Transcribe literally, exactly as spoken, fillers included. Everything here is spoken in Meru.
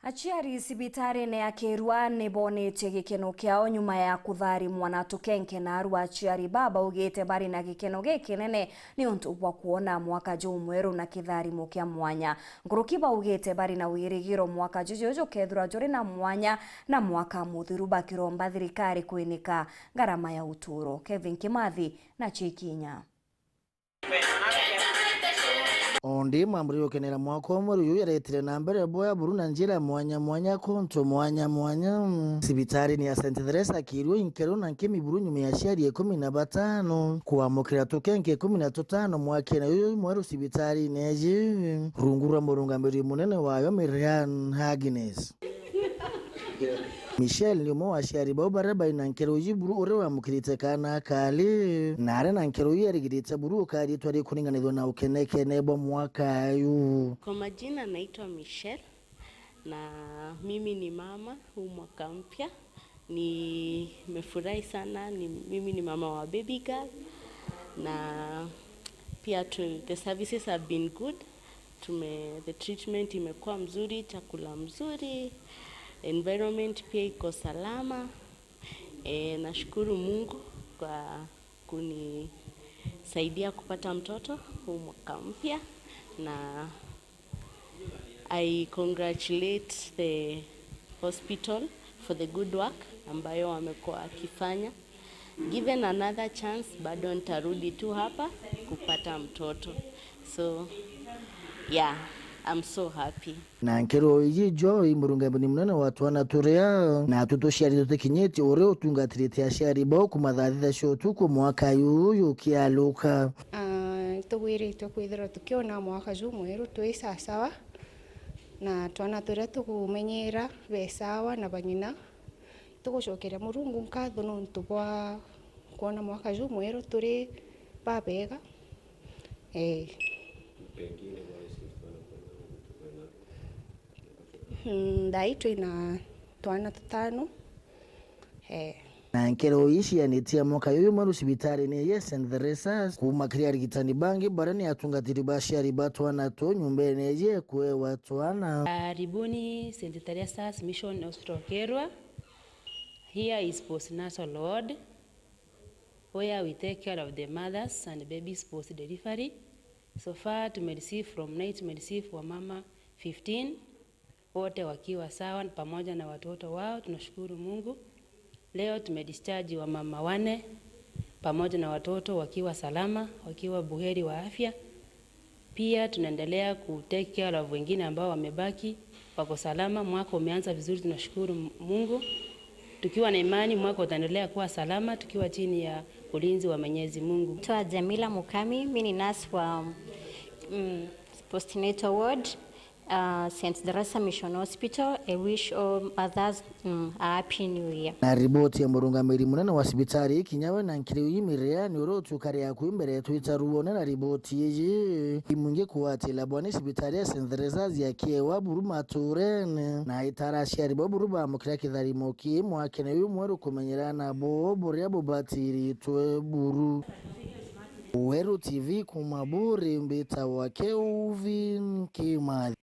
Aciari cibitarine ya Kirua ni bonetie gikeno kiao nyuma ya kutharimwa na tukenke, na aru aciari baa baugite bari na gikeno gikinene ni untu bwa kuona mwaka jumweru na kitharimo kia mwanya. Nkuruki baugite bari na wirigiro mwaka juju jukethirwa juri na mwanya na mwaka muthiru, bakiromba thirikari kwinika ngarama ya uturo. Kevin Kimathi na Chikinya. O ndi mamburi gukenera mwaka umwe, riu yaretire na mbere boya buru na njira mwanya mwanya kuntu mwanya mwanya. Cibitarini ya Saint Theresa Kirua, inkero na nkimi buru nyuma ya aciari ikumi na batano kwamukira tukenke ikumi na tutano mwakene uyu mweru cibitarini eji, rungu rwa murungamiri munene wayo Miriam Agnes. Michelle ni umwe wa aciari bau baria bai na nkero iji buru uria wamukirite kaana akari, na aria na nkero ii erigirite buru ukaritwa ri kuringanithwa na ukenekene bwa mwaka uyu. Kwa majina naitwa Michelle na mimi ni mama huu mwaka mpya. Nimefurahi sana, ni, mimi ni mama wa baby girl na pia tu, the services have been good. Tume, the treatment imekuwa mzuri, chakula mzuri, environment pia iko salama. E, nashukuru Mungu kwa kunisaidia kupata mtoto huu mwaka mpya, na I congratulate the hospital for the good work ambayo wamekuwa wakifanya. Given another chance, bado nitarudi tu hapa kupata mtoto. So, yeah, I'm so happy. Na nkero iji Joy, murungamiri munene wa twana turia, na atu tuciari tutikinyitie uria utungatirite aciari bau kumathaa thita cia utuku mwaka uyu ukialuka. Ah, tugwiritwe kwithirwa tukiona mwaka jumweru twi sasawa, na twana turia tukumenyera be sawa na bang'ina. Tugucokeria Murungu nkatho nontu bwa kwona mwaka jumweru turi babega. Eh. Mm, thaa ii twina twana tutano. Eh. Na nkero ii cianitie mwaka juju mweru cibitarini ya Saint Theresa's, kuuma kiri arigitani bangi baria ni atungatiri ba aciari ba twana tuu nyumbene iji ikuewa twana. Karibuni Saint Teresa's Mission Hospital Kirua. Here is postnatal ward, where we take care of the mothers and babies post delivery. So far tumereceive, from night tumereceive wamama fifteen, wote wakiwa sawa pamoja na watoto wao. Tunashukuru Mungu. Leo tumedischarge wamama wane pamoja na watoto wakiwa salama, wakiwa buheri wa afya. Pia tunaendelea ku take care of wengine ambao wamebaki, wako salama. Mwaka umeanza vizuri, tunashukuru Mungu. Tukiwa na imani mwaka utaendelea kuwa salama, tukiwa chini ya ulinzi wa Mwenyezi Mungu. Naitwa Jamila Mukami, mimi ni nurse wa, mm, postnatal ward, uh, Saint Teresa Mission Hospital. I wish all mothers, mm, a happy new year. Na riboti ya murungamiri munene wa cibitari ikinya we na nkiri uyu Miriam ni uria utukaria aku mbere twita ruone na riboti iji. Imwingi kuatila bwani cibitari ya Saint Teresa's ya Kiewa buru maturene, na itara aciari bo buru bamukira kitharimo ki mwakene uyu mweru kumenyera nabo buria bubatiritwe buru. Weru T V kuma buri mbitagwa Kelvin Kimathi.